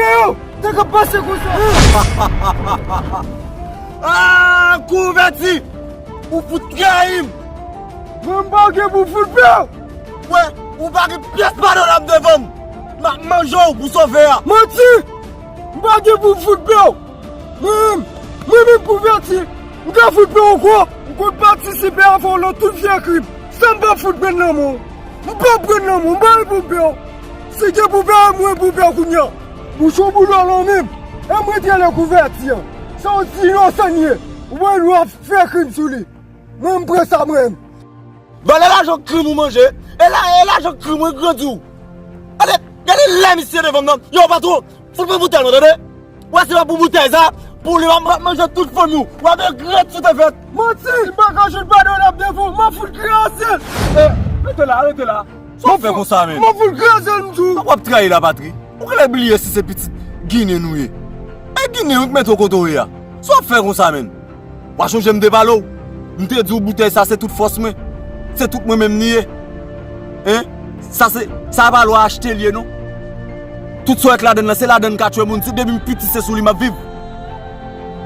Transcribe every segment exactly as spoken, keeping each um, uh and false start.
Yo, te ka pase konsa. Ah, Kouvèti! Ou fout trayi m! Mwen m pa gen pou fout pè w! Wè, ou pa gen pyès padonab devan m! M ap manje w pou sove a! Manti! M pa gen pou fout pè w! Mwen menm, mwen menm Kouvèti, m ka fout pè w ankò, m konn patisipe avè w nan tout vye krim. Sa m p ap fout pran nan men w. M p ap pran nan men w, m pa gen pou pè w. Si gen pou pè, mwen pou pè w kounye a. Bouch ou boulò lan menm. E mwen te ale Kouvèti an. Se yon ti inosan li ye. Ou wè l w ap fè krim sou li. Mwen m pran sa mwen menm. Valè lajan krim ou manje. E la, e lajan krim ou grandi w. Gade, gade lè misye devan m nan. Yo, patwon, fout mwen boutèy mwen, tande? Wè, se pa pou boutèy sa, pou li w ap manje tout fanmi w. W ap regrèt sa w te fè. Manti, m pa ka jwenn padonab devan w, m ap fout kraze l. Eh, rete la, rete la. Sa w fè konsa, menm? M ap fout kraze l, m di w. W ap trayi lapatri. Ou genlè bliye si se pitit Ginen ou ye. E Ginen wi k mete w kote w ye a. Sa w ap fè konsa, menm? W a chonje m te pale w. M te di w boutèy sa se tout fòs mwen. Se tout mwen menm li ye. Hein? Sa se, sa pa lwa achte l ye non. Tout sa w wè k ladann nan, se ladann ka tchwe moun. Se depi m piti se sou li m ap viv.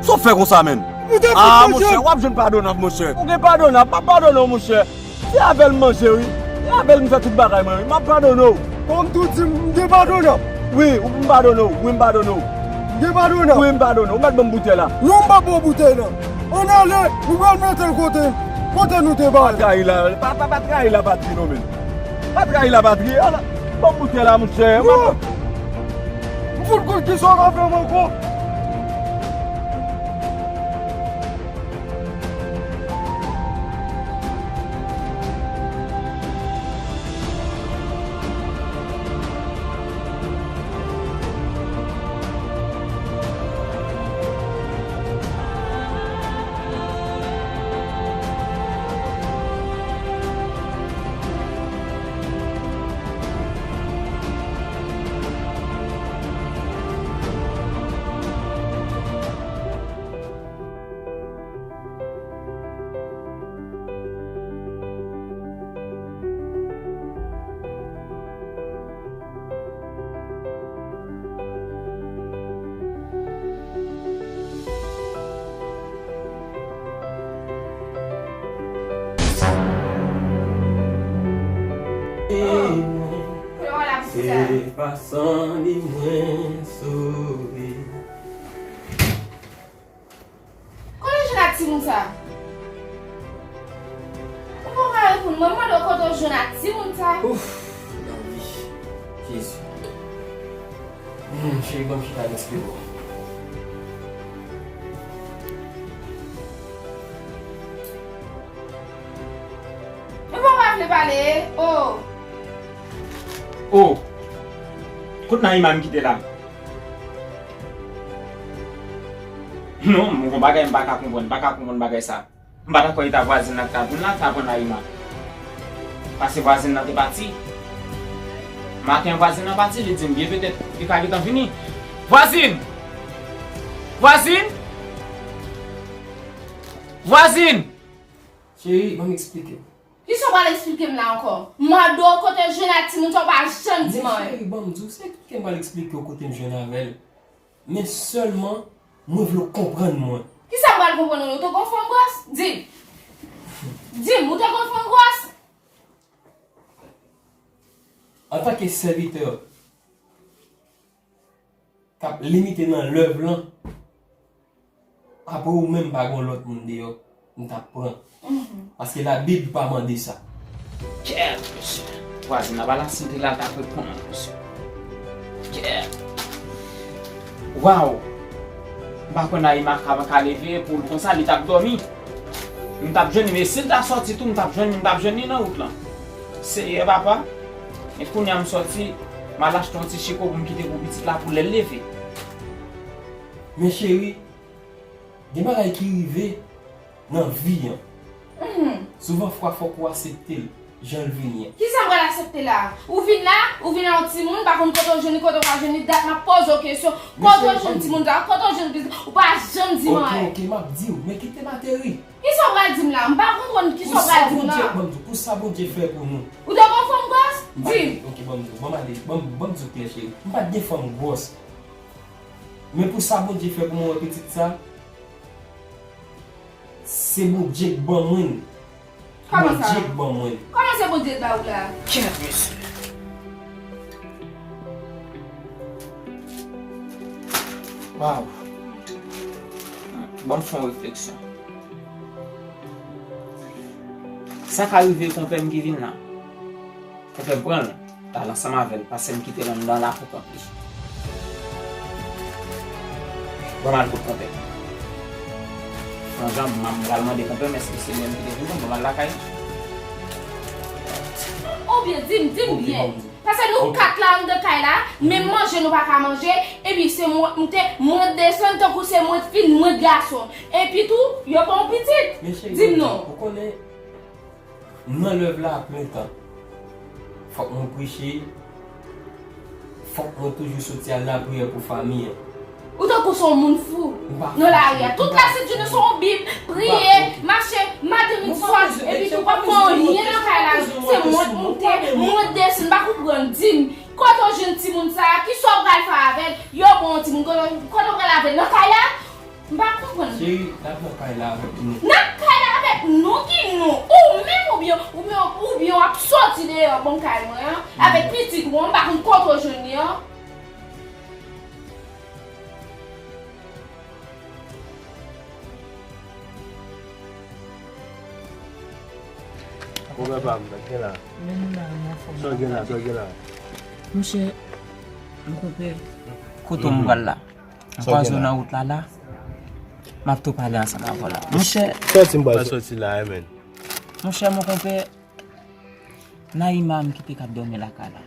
Sa w fè konsa, menm? Ah, monchè, w ap jwenn padonab, monchè. Ou gen padonab, m ap padone w, monchè. Se avè l m manje, wi. Se avè l m fè tout bagay mwen, wi. M ap padone w. Kòm tou di m, m gen padonab. Wi, ou m padone w. Wi, m padone w. M gen padonab. Wi, m padone w. Ou mèt ban m boutèy la. Non, m p ap ba w boutèy la. Ann ale, nou pral mete l kote, kote nou te ba l. Pa trayi la, pa, pa, pa trayi lapatri non, menm. Pa trayi lapatri. Ala, ban m boutèy la, monchè. Non. M fout konn kisa w ka fè m ankò. Se pa san li mwen sove. Kote w jwenn ak timoun sa? Ou poko ka reponn mwen, m mande w kote w jwenn ak timoun sa? Ouf, Gaby. Jezi. Hmm, cheri, ban m chita m eksplike w. Ou poko ka vle pale? Oh. Oh. Kot Naïma m kite la? Non, m gon bagay m pa ka konprann, m pa ka konprann bagay sa. M pa dakò eta vwazin nan k t ap vin la, t ap pran Naïma. Paske vwazin nan te pati. Maten an vwazin nan pati, li di m byen petèt li ka gentan vini. Vwazin! Vwazin! Vwazin! Cheri, ban m eksplike w. Kisa w pral eksplike m la ankò? M mande w kote w jwenn ak timoun sa, w pa janm di m anyen. Men cheri, ban m di w, se tout kè m pral eksplike w kote m jwenn avè l. Men sèlman, mwen vle w konprann mwen. Kisa m pral konprann ou? Ou te gon fanm gwòs? Di m. Di m, ou te gon fanm gwòs? Antanke sèvitè k ap limite nan lèv lan, apre ou menm pa gen yon lòt moun deyò m t ap pran. Paske Labib pa mande sa. Kèt, mesye. Vwazin nan pa la sante la, l t ap reponn, mesye. Kèt. Waw. M pa kwè Naïma ka, ka leve pou l konsa, li t ap dòmi. M t ap jwenn li, men si l ta sòti tou, m t ap jwenn li, m t ap jwenn li nan wout lan. Seyè papa, men kounye a m sòti, m al achte yon ti chiko pou m kite pou pitit la pou lè l leve. Men cheri, gen bagay ki rive nan vi an. Souvan fwa fòk ou aksepte l jan l vini an. Kisa m pral aksepte la? Ou vin la, ou vin a yon timoun, m pa konn kote w jwenn li, kote w pa jwenn li, dat m ap poze w kesyon. Kote w jwenn timoun sa? Kote w jwenn pitit? Ou pa janm di m anyen. Ok, ok, m ap di w, men kite m ateri. Kisa w pral di m la? M pa konprann kisa w pral di m la. Pou sa Bondye, ban m di w, pou sa Bondye fè pou nou. Ou te gon fanm gwòs? Di m. Ok, ban m di w, ban m ale, ban m, ban m di w klè, cheri. M pa t gen fanm gwòs. Men pou sa Bondye fè pou mwen wè pitit sa, se Bondye k ban mwen l. Kòman sa? Bondye k ban mwen l. Kòman se Bondye k ba ou la? Kèt, mesye. Waw. Ban m fè yon refleksyon. Sa ka rive konpè m ki vin la. Konpè m pran l, l al ansanm avè l, pase m kite l anndan la pou kont li. Ban m al kot konpè. Yon jan, m pral mande konpè m èske se li menm ki te vin, ban m al lakay li. Oubyen, di m, di m byen. Pase nou kat la anndan kay la, menm manje nou pa ka manje, epi se mwen k moute, mwen k desann, tankou se mwen k fi, mwen k gason. Epi tou, yo pa yon pitit. Di m non. Ou konnen, nan lèv la a plen tan. Fòk mwen preche, fòk mwen toujou soti al lapriyè pou fanmi an. Ou tankou se yon moun fou nan lari a. Tout lasent jounen se yon Bib, priye, mache, maten, midi, swa, epi tou w p ap fè anyen nan kay la. Se mwen k moute, mwen k desann, m pa konprann. Di m, kote w jwenn timoun sa a? Kisa w pral fè avè l? Yo pran yon timoun, kote w, kote w pral avè l? Nan kay la? M pa konprann. Cheri, n ap nan kay la avèk nou. N ap kay la avèk nou? Ki nou? Ou menm oubyen, oubyen, oubyen w ap soti deyò ban m kay mwen an? Avèk pitit ou an, m pa konn kote w jwenn li an. Pwoblèm pa m, gen la. Menm la, m anfòm. Sa w gen la, sa w gen la. Monchè, m konpè. Kote m pral la? M kwaze w nan wout la la. M ap tou pale ansanm avè w la. Monchè. Sòti m pral sòti la, men. Monchè, mon konpè, Naïma m kite k ap dòmi lakay la.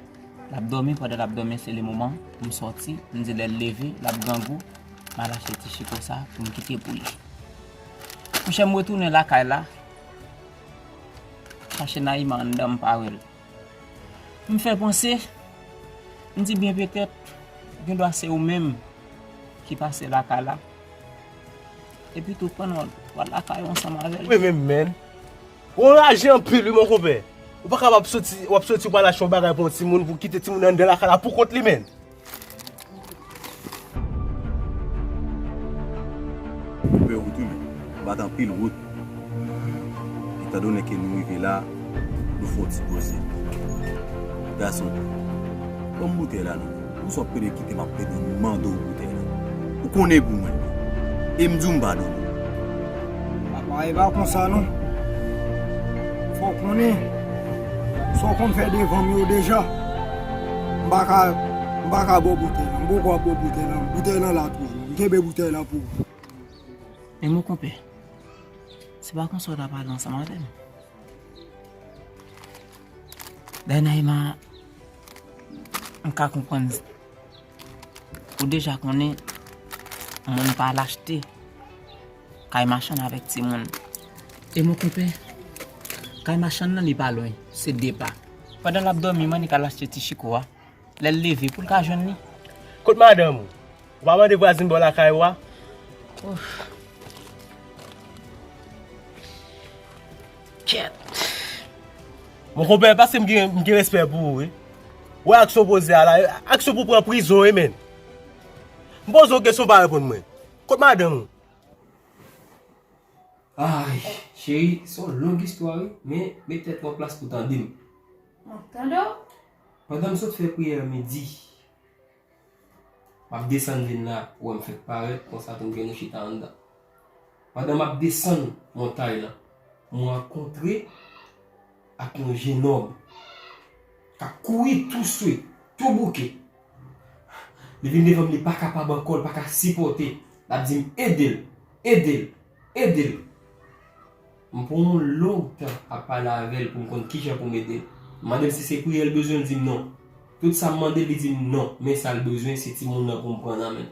L ap dòmi, pandan l ap dòmi, se le moman m sòti, m di lè l leve, l ap grangou, m al achte ti chiko sa pou m kite pou li. Monchè, m retounen lakay la, chache Naïma anndan, m pa wè l. M fè panse, m di byen petèt, gendwa se ou menm ki pase lakay la. Epi tou pran w al lakay ou ansanm avè l. Wi, men, men. Ou anraje anpil, wi, mon konpè. Ou pa kapab soti, w ap soti, w pral achte yon bagay pou yon timoun, pou kite timoun nan anndan lakay la pou kont li, men. Konpè, ou tounen. Ou bat anpil wout. Etandone ke nou rive la, nou fè yon ti poze. Gason, ban m boutèy la non. Pou sa w ap plede kite m ap plede mande w boutèy la. Ou konnen e pou mwen l ye. E m di w m padone w. Papa, e pa konsa non. Fò w konnen, sa w konn fè devan m yo deja. M pa ka, m pa ka ba w boutèy la. M poko ap ba w boutèy la. Boutèy la la toujou. M kenbe boutèy la pou ou. Men mon konpè, se pa konsa w ta pale ansanm avè m. Dayè Naïma, m ka konprann. Ou deja konnen, moun pa al achte kay machann avèk timoun. E mon konpè, kay machann nan li pa lwen, se de pa. Pandan l ap dòmi, m annik al achte ti chiko a. Lè l leve, pou l ka jwenn li. Kot madanm ou? Ou pa mande vwazin bò lakay ou a? Ouf. Kèt. Mon konpè, paske m gen, m gen respè pou ou, wi. Ou wè aksyon w poze a la, aksyon pou pran prizon, wi, men. M poze w kesyon, w pa reponn mwen. Kot madanm ou? Ay, cheri, se yon long istwa, wi, men met tèt ou an plas pou tande m. M ap tande w. Pandan m sot fè priyè midi, m ap desann vin la, ou wè m fèk parèt, konsa tou m gen nou chita anndan. Pandan m ap desann montay lan, mwen rankontre ak yon jennonm k ap kouri tou swe, tou bouke. Li vin devan m, li pa kapab ankò, li pa ka sipòte. L ap di m, "Ede l, ede l, ede l." M pran yon long tan ap pale avè l pou m konn kijan pou m ede l. M mande l si se priyè l bezwen, l di m non. Tout sa m mande l, li di m non, men sa l bezwen, se timoun nan pou m pran nan men l.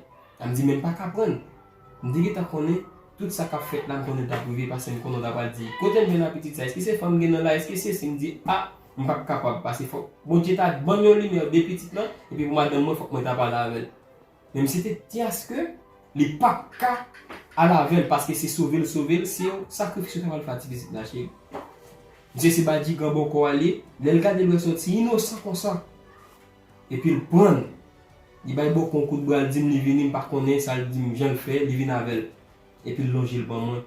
M di, "Men m pa ka pran l." M te gentan konnen tout sa k ap fèt la, m konnen l t ap rive, paske m konnen w ta pral di, "Kote m jwenn a pitit sa? Èske se fanm m gen nan la? Èske se si?" M di, "A, m p ap kapab, paske fòk Bondye ta ban m yon limyè de pitit lan, epi pou madanm mwen, fòk mwen ta pale avè l." Men m se te di aske li p ap ka al avè l, paske se sove l sove l, se yon sakrifis yo ta pral fè a ti pitit la, cheri. Misye se badjigan bòkò a l ye, lè l gade l wè se yon ti inosan konsa. Epi l pran l. Li bay bòkò yon kout bra, l di m li vini, m pa konnen sa l di m, jan l fè, li vin avè l. Epi l lonje l ban mwen.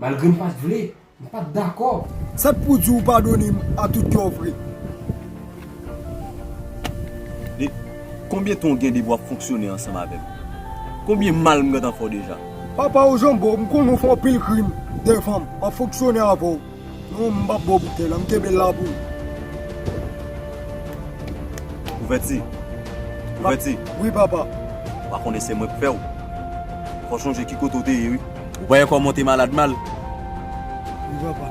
Malgre m pa t vle, m pa t dakò. Sa k pou di w padone m a tout kè w vre? Li, konbyen tan w gen depi w ap fonksyone ansanm avè m? Konbyen mal m gentan fè w deja? Papa, ou janbe w, m konnen w fè anpil krim devan m, m ap fonksyone avè w. Non, m p ap ba w boutèy la, m kenbe l la pou ou. Kouvèti. Kouvèti. Wi, papa. Ou pa konnen se mwen k fè w. Fò w chonje ki kote w te ye, wi. Ou pa wè kòman w te malad mal? Wi, papa.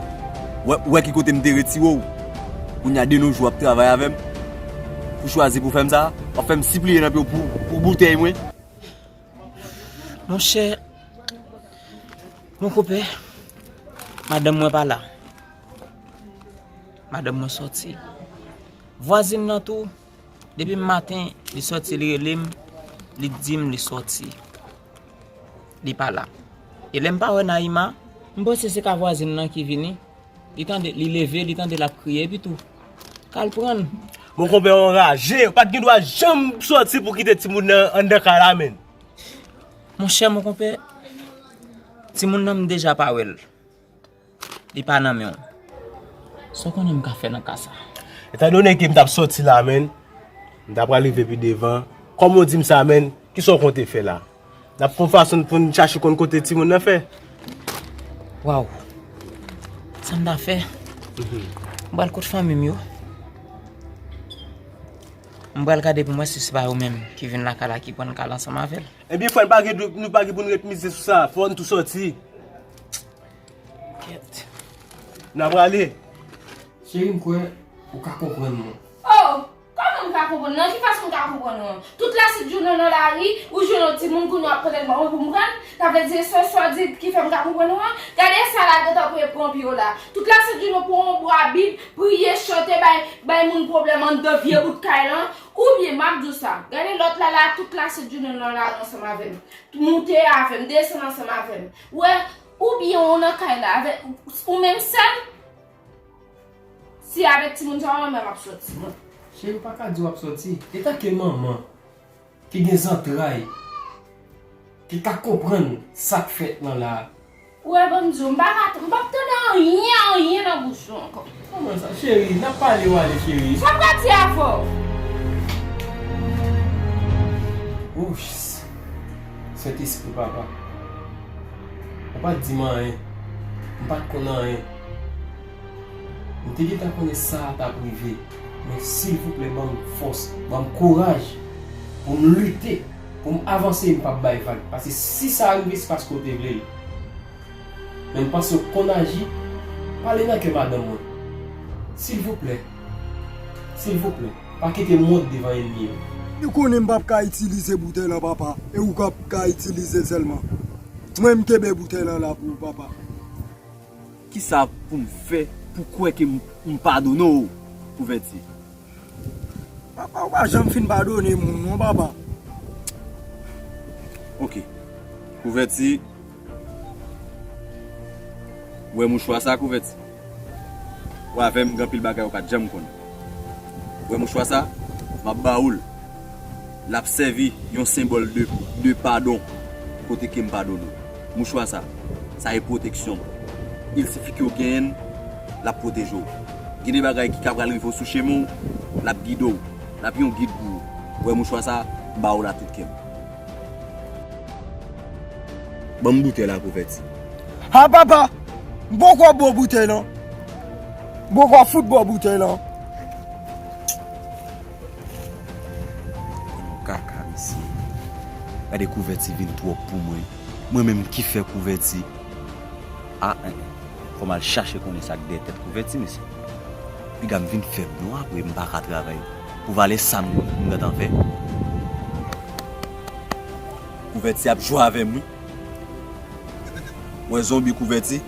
Wè, wè ki kote m te retire w. Kounye a de no jou w ap travay avè m. Pou chwazi pou fè m sa, w ap fè m sipliye nan pye w pou, pou boutèy mwen. Monchè, mon konpè, madanm mwen pa la. Madanm mwen sòti. Vwazin nan tou, depi maten, li sòti, li rele m, li di m li sòti. Li pa la. E lè m pa wè Naïma, m panse se ka vwazin nan ki vini. Li tande, li leve, li tande l ap kriye, epi tou, k al pran l. Mon konpè anraje, ou pa t gen dwa janm sòti pou kite timoun nan anndan kay la, menn. Monchè, mon konpè, timoun nan m deja pa wè l. Li pa nan men w. Sa w konnen m ka fè nan ka sa? Etandone ke m t ap sòti la, menn, m ta pral rive pi devan. Kòman w di m sa, menn? Kisa w konte fè la? N ap fè yon fason pou n chache konn kote timoun nan fè. Waw. Sa m ta fè? Mhm. M pral kot fanmi m yo. M pral gade pou m wè si se pa yo menm ki vin lakay la ki pran kay la ansanm avè l. Ebyen, frè, n pa gen, nou pa gen pou n ret mize sou sa. Fò n tou sòti. Kèt. N a prale. Cheri, m kwè ou ka konprann mwen. Oh! Kòman m ka konprann? Nan ki fason m ka konprann ou an? Tout lasent jounen w nan lari, ou jwenn yon timoun kounye w ap pote l ban mwen pou m pran l? Sa vle di se sòdi ki fè m ka konprann ou an? Gade sa la gentan pou e pran pye w la. Tout lasent jounen w pran yon bwa Bib, priye, chante, bay, bay moun pwoblèm anndan vye bout kay lan. Oubyen, m ap di w sa, gade lòt la la, tout lasent jounen w nan lari ansanm avè m. Moute avè m, desann ansanm avè m. Wè, oubyen ou nan kay la, avè, ou menm sèl? Si avèk timoun sa yo, mwen m ap sòti, mwen. Cheri, ou pa ka di w ap sòti. Etanke manman ki gen zantray, ki ka konprann sa k fèt lan la a. Ou wè, ban m di w, m pa ka, m p ap tande anyen, anyen nan bouch ou ankò. Kòman sa? Cheri, n ap pale, w ale, cheri. Sa m ka di avè w? Wouch, Sentespri, papa. Ou pa t di m anyen. M pa t konn anyen. M te gentan konnen sa a t ap rive, men silvouplè, ban m fòs, ban m kouraj pou m lite, pou m avanse, m p ap bay vag. Paske si sa rive, se paske w te vle l. Men m panse w konn aji, pale nan kè madanm mwen. Silvouplè, silvouplè, pa kite m wont devan ènmi yo. Ou konnen m p ap ka itilize boutèy lan, papa, e ou k ap ka itilize l sèlman. Mwen, m kenbe boutèy lan la pou ou, papa. Kisa pou m fè pou kwè ke m, m padone w, Kouvèti? Papa, ou pa janm fin padone moun, non, papa. Oke. Kouvèti. Ou wè mouchwa sa, Kouvèti? Ou avè m, gen anpil bagay ou pa t janm konnen. Ou wè mouchwa sa? M ap ba ou l. L ap sèvi yon senbòl de, de padon kote ke m padone w. Mouchwa sa, sa e pwoteksyon m. Il sifi ke w genyen l, l ap pwoteje w. Gen de bagay ki ka pral rive w sou chemen w, l ap gide w. L ap yon gid pou ou. Ou wè mouchwa sa, m ba ou l a tout kè m. Ban m boutèy la, Kouvèti. Ha, papa! M poko bò boutèy lan. M poko fout bò boutèy lan. Kaka, mesye. Gade Kouvèti vin twòp pou mwen. Mwen menm ki fè Kouvèti. A, en, en. Fò m al chache konnen sa k dèyè tèt Kouvèti, mesye. Piga m vin fèb non, apre m pa ka travay. Pou valè sa m, m gentan fè. Kouvèti ap jwe avè m, wi. Mwen zonbi Kouvèti.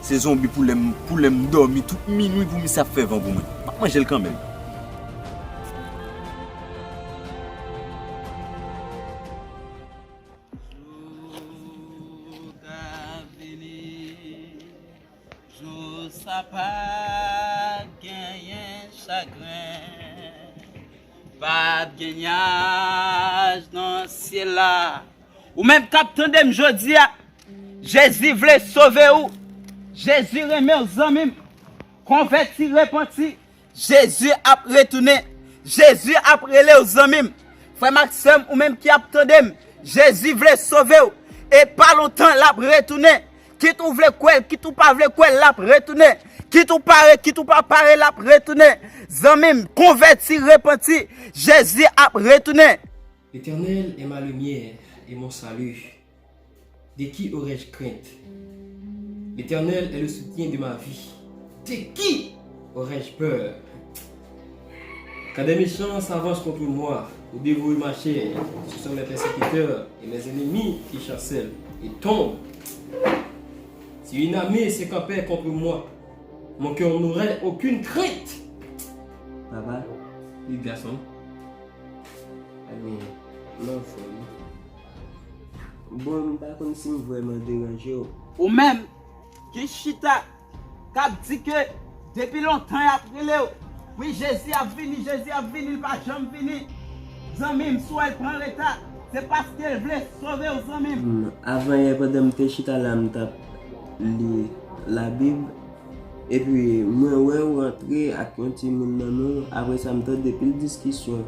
Se zonbi pou lè m, pou lè m dòmi tout minwi pou misye ap fè van pou mwen. M ap manje l kanmenm. Jou ka vini, jou sa pa genyen chagren. Pa Gen nyaj nan syèl la. Ou menm k ap tande m jodi a, Jezi vle sove w. Jezi renmen w, zanmi m. Konvèti, repanti. Jezi ap retounen. Jezi ap rele w, zanmi m. Frè m ak sè m, ou menm ki ap tande m, Jezi vle sove w. E pa lontan, l ap retounen. Kit ou vle kwè l, kit ou pa vle kwè l, l ap retounen. Kit ou pare, kit ou pa pare, l ap retounen. Zanmi m, konvèti, repanti. Jezi ap retounen. L'Éternel est ma lumière et mon salut. De qui aurais-je crainte? L'Éternel est le soutien de ma vie. De qui aurais-je peur? Quand des méchants s'avancent contre moi pour dévorer ma chair, ce sont mes persécuteurs et mes ennemis qui chancellent et tombent. Si une armée se campait contre moi, mon cœur n'aurait aucune crainte. Papa, li gason. Amen. M anfòm. Bon, m pa konn si m vrèman deranje w. Ou menm ki chita, k ap di ke depi lontan y ap rele w, wi, Jezi ap vini, Jezi ap vini, l pa janm vini. Zanmi m, si w wè l pran reta, se paske l vle sove w, zanmi m. Hmm, avan yè, pandan m te chita la, m t ap li Labib, epi mwen wè w antre ak yon timoun nan men w. Apre sa, m tande pil diskisyon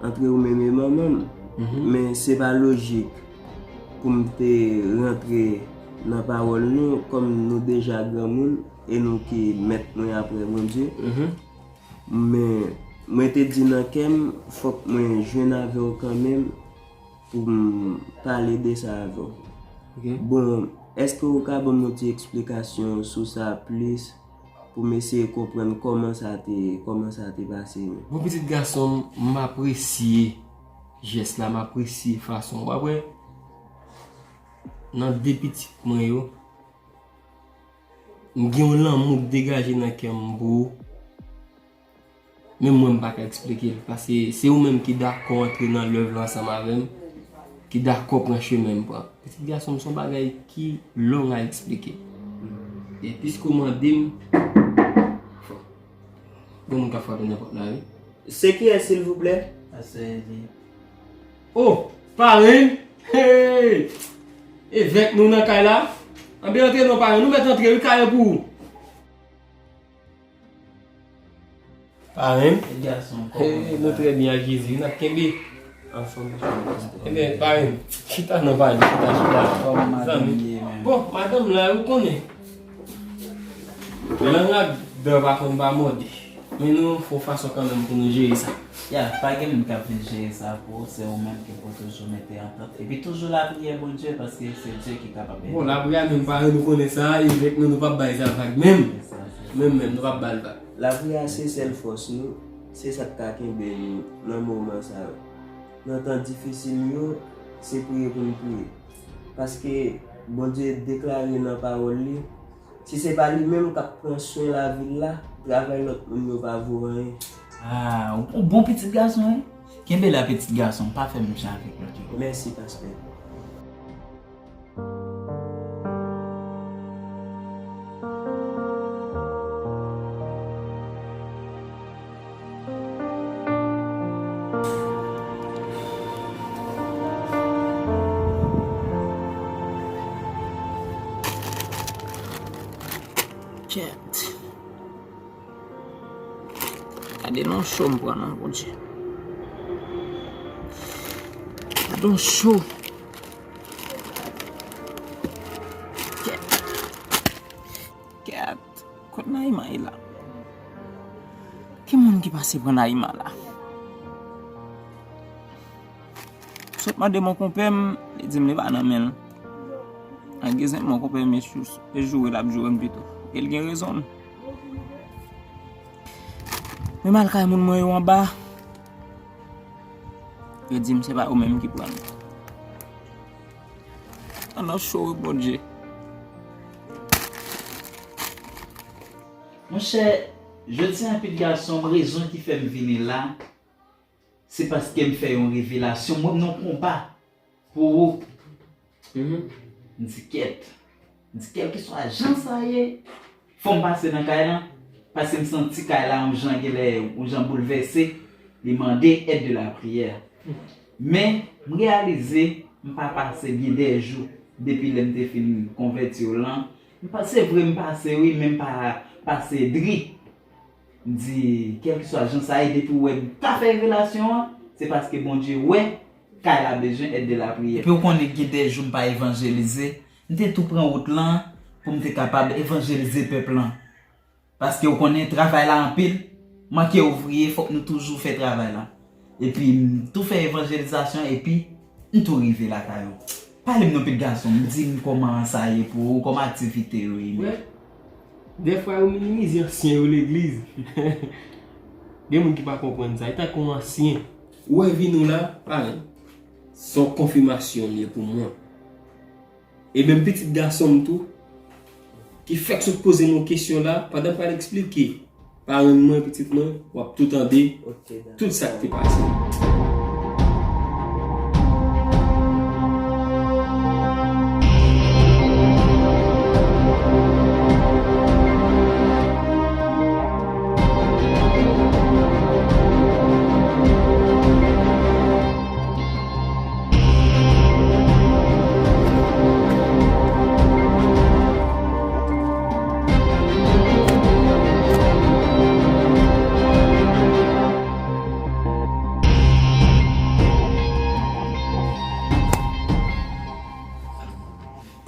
antre ou menm e manman m. Mhm. Men se pa lojik pou m te rantre nan pawòl nou, kòm nou deja granmoun e nou ki mèt nou apre Bondye. Mhm. Men mwen te di nan kè m, fòk mwen jwenn avè w kanmenm pou m pale de sa avè w. Ok. Bon, èske ou ka ban m yon ti eksplikasyon sou sa plis? Pou m eseye konprann kòman sa te, kòman sa te pase menm. Bon, pitit gason m, m apresye jès la, m apresye fason. W ap wè, nan de pitit mwen yo, m gen yon lanmou k degaje nan kè m pou ou. Menm mwen, m pa ka eksplike l, paske se ou menm ki dakò antre nan lèv la ansanm avè m, ki dakò pran chemen m pran. Pitit gason m, se yon bagay ki long a eksplike. E piske w mande m, bon, gen moun k ap frape nan pòt la, wi. Se kiyès, silvouplè? Pastè Eli. Oh, parenn! Hey! Evèk nou nan kay la. Anben, antre non, parenn. Nou mèt antre, wi, kay an pou ou. Parenn. Hey, nou trè byen ak Jezi, n ap kenbe. Anfòm. Ebyen, parenn, chita non, parenn, chita, chita. Zanmi. Bon, madanm la, ou konnen. Lang ak dan pa konn pa mòde. Men nou fè yon fason kanmenm pou nou jere sa. Ya, pa gen moun k ap vin jere sa pou ou, se ou menm ki pou toujou mete antant. Epi toujou lapriyè Bondye, paske se Dye ki kapab ede. Bon, lapriyè menm, parenn, nou konnen sa, evèk nou, nou p ap bay sa vag menm. Menm, menm, nou p ap ba l vag. Lapriyè se sèl fòs nou, se sa k ka kenbe nou nan moman sa yo. Nan tan difisil yo, se priye pou n priye. Paske Bondye deklare nan pawòl li, si se pa li menm k ap pran swen lavil la, travay lòt moun yo pa vo anyen. Ah, ou bon pitit gason, wi. Kenbe la, pitit gason, pa fè menm jan avèk lòt yo. Mèsi, pastè. Kèt. Gade non cho m pran non, Bondye. Gade non cho. Kèt. Kèt. Kot Naïma ye la? Ki moun ki pase pran Naïma la? Sot mande mon konpè m, li di m li pa nan men l. An gen zèk mon konpè m e jou-, e joure l ap joure m pito. E l gen rezon l. Men m al kay moun mwen yo anba. Yo di m se pa yo menm ki pran l. An nan cho wi, Bondye. Monchè, jodi a, pitit gason m, rezon ki fè m vini la, se paske m fè yon revelasyon. Mwen, m nan konba pou ou. Mhm. M di, kèt. M di, kèlkeswa jan sa ye, fò m pase nan kay lan, paske m santi kay la yon jan genlè, yon jan boulvèse. Li mande èd de lapriyè. Men, m reyalize m pa pase byen de jou depi lè m te fin konvèti yo lan. M pa, se vre m pase wi, men m pa pase dri. M di, kèlkeswa jan sa ye, depi w wè m ka fè revelasyon an, se paske Bondye wè kay la bezwen èd de lapriyè. Epi w konnen gen de jou m pa evanjelize, m te tou pran wout lan pou m te kapab evanjelize pèp lan. Paske w konnen travay la anpil, manke ouvriye, fòk nou toujou fè travay la. Epi m tou fè evanjelizasyon, epi m tou rive lakay ou. Pale m non pitit gason m, di m kòman sa ye pou ou, kòman aktivite yo ye menm. Dèfwa yo minimize ansyen yo legliz. Gen moun ki pa konprann sa, e tankou yon ansyen. Ou wè vi nou la, parenn, se yon konfimasyon l ye pou mwen. E menm pitit gason m tou, ki fèk sot poze m yon kesyon la, pandan m pral eksplike parenn mwen, pitit mwen, w ap tou tande tout sa k te pase.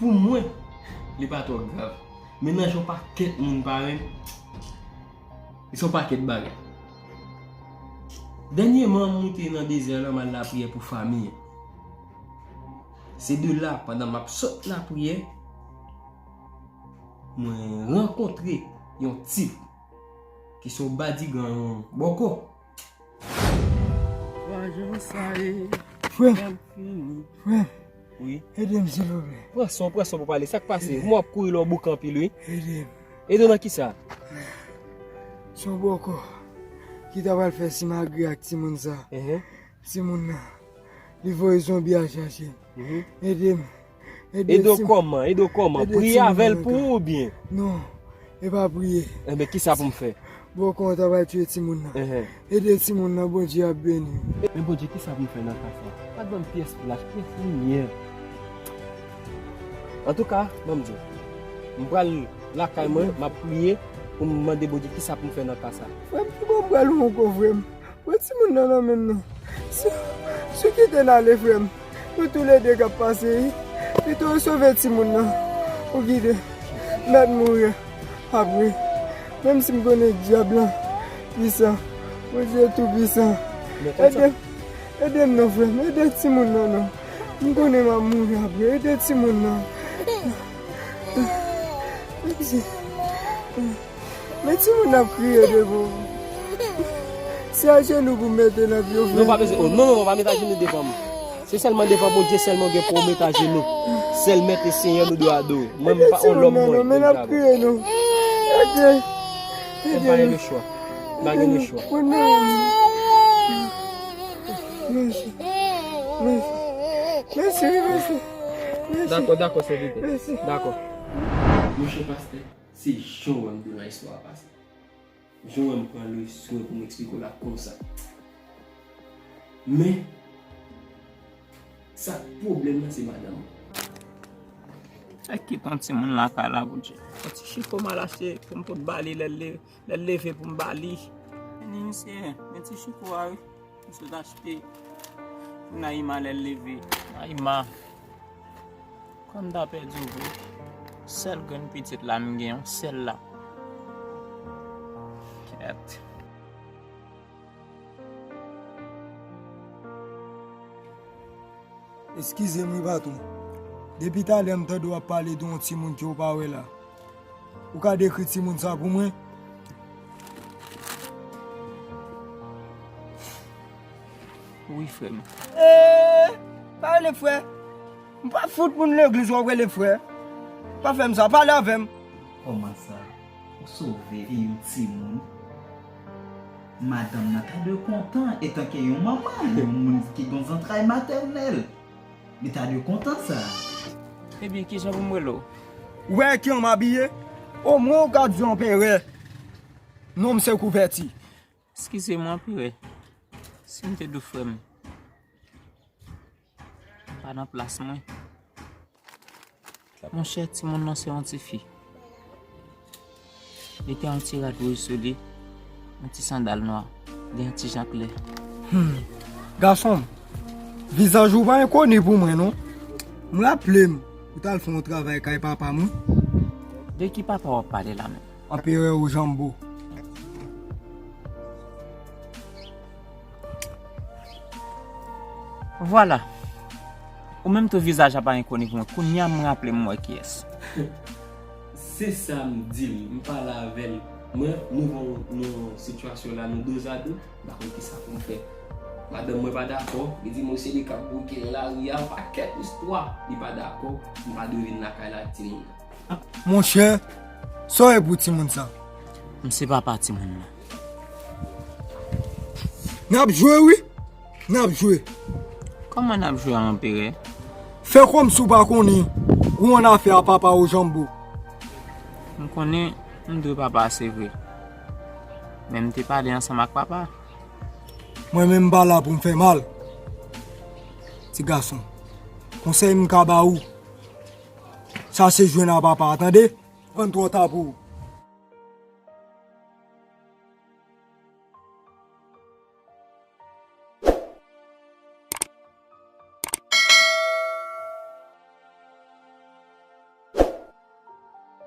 Pou mwen, li pa twò grav. Men nan yon pakèt moun parèy m, li se yon pakèt bagay. Dènyèman, m moute nan dezè la, m al lapriyè pou fanmi an. Se de la, pandan m ap sot lapriyè, mwen rankontre yon tip ki se yon badigan, yon bòkò. Wa jan sa ye, Frè m, pral fini. Frè m, wi, ede m silvouplè. Pran san w, pran san w pou pale. Sa k pase? Ede. Kòman w ap kouri lè w bouke anpil, wi? Ede m. Ede w nan kisa? Se yon bòkò ki ta pral fè simagri ak timoun sa. Ehe. Timoun nan, li voye zonbi al chache. Mhm. Ede m. Ede w kòman? Ede w kòman? Priye avè l pou ou oubyen? Non, e pa priye. Enben, kisa pou m fè? Bòkò an ta pral tiye timoun nan. Enhen. Ede timoun nan, Bondye ap beni w. Men Bondye, kisa pou m fè nan ka sa? Pa t ban m pyès flach, pyès limyè. Antouka, ban m di w, m pral lakay mwen, m ap priye pou m mande Bondye kisa pou m fè nan ka sa. Frè m, ki bò m pral ou ankò, frè m? Pran timoun nan nan men m non. Si, si w kite n ale, frè m, nou toulede k ap pase, wi. Pito w sove timoun nan. Ou kite m. Mèt mouri apre. Menm si m konnen dyab lan pwisan, Bondye tou pwisan. Ede m, ede m non, frè m. Ede timoun nan non. M konnen m ap mouri apre. Ede timoun nan. Mèsi. Men timoun ap kriye devan w. Se ajenou pou w mete nan pye w, frè. Non, pa bezwen. Oh, non, non, non, pa met ajenou devan m. Se sèlman devan Bondye sèlman w gen pou w met ajenou. Sèl Mèt e Senyè nou dwe adore. Mwen, m pa yon lòm mwen. Men n ap kriye, non. Ede. Ede nou. M pa gen lechwa. M pa gen lechwa. Mèsi. Mèsi. Mèsi, mèsi. Mèsi. Dakò, dakò, sèvitè. Mèsi. Dakò. Monchè pastè. Se jan w wè m te nan istwa a pase. Jan w wè m pran le swen pou m eksplike w la konsa. Men, sa k pwoblèm nan se madanm mwen. Fè kit yon timoun lakay la, Bondye. Yon ti chiko m al achte pou m pot ba li lè l le-, lè l leve pou m ba li. Men misye, men ti chiko a wi. M sot achte pou Naïma lè l leve. Naïma, kòm m ta pèdi w vre. Sèl grenn pitit la m gen, yon sèl la. Kèt. Eskize m wi, patwon. Depi talè m tande w ap pale de yon timoun ke w pa wè la. Ou ka dekri timoun sa pou mwen? Wi, frè m. Eee, pa rele frè. M pa fout moun legliz w ap rele frè. Pa fè m sa, pale avè m. Kòman sa? Ou sove vi yon timoun? Madanm nan ta dwe kontan, etanke yon manman, yon moun ki gen zantray matènèl. Li ta dwe kontan sa. Ebyen, kijan pou m rele w? Ou wè kijan m abiye? Omwen ou ka di anperè. Non m se Kouvèti. Eskize m, anperè. Si m te di w frè m, m pa nan plas mwen. Monchè, timoun nan se yon ti fi. Li te yon ti rad wouj sou li, yon ti sandal nwa, gen yon ti jan klè. Hmm. Gason m, vizaj ou pa enkoni pou mwen, non. M raple m, ou t al fè yon travay kay papa m, wi. De ki papa w ap pale la menm? Anperè Ojanbo. Vwala. Ou menm tou vizaj la pa enkoni pou mwen. Kounye a m raple m wè kiyès. Se sa m di l. M pale avè l. Mwen, nou nan yon sitiyasyon la, nou dozado. M pa konn kisa pou m fè. Madanm mwen pa dakò. Li di m se li k ap bouke nan lari a. Yon pakèt istwa. Li pa dakò. M pa dwe vin lakay la ak timoun nan. Monchè, sa w ye pou timoun sa? M se papa timoun nan. N ap jwe, wi. N ap jwe. Kòman n ap jwe a, Anperè? Fè kòmsi w pa konnen ou annafè a papa Ojanbo. M konnen m dwe papa a, se vre. Men m te pale ansanm ak papa. Mwen menm m pa la pou m fè mal. Ti gason, konsèy m ka ba ou, chache jwenn a papa a, tande? Ann twò ta pou ou.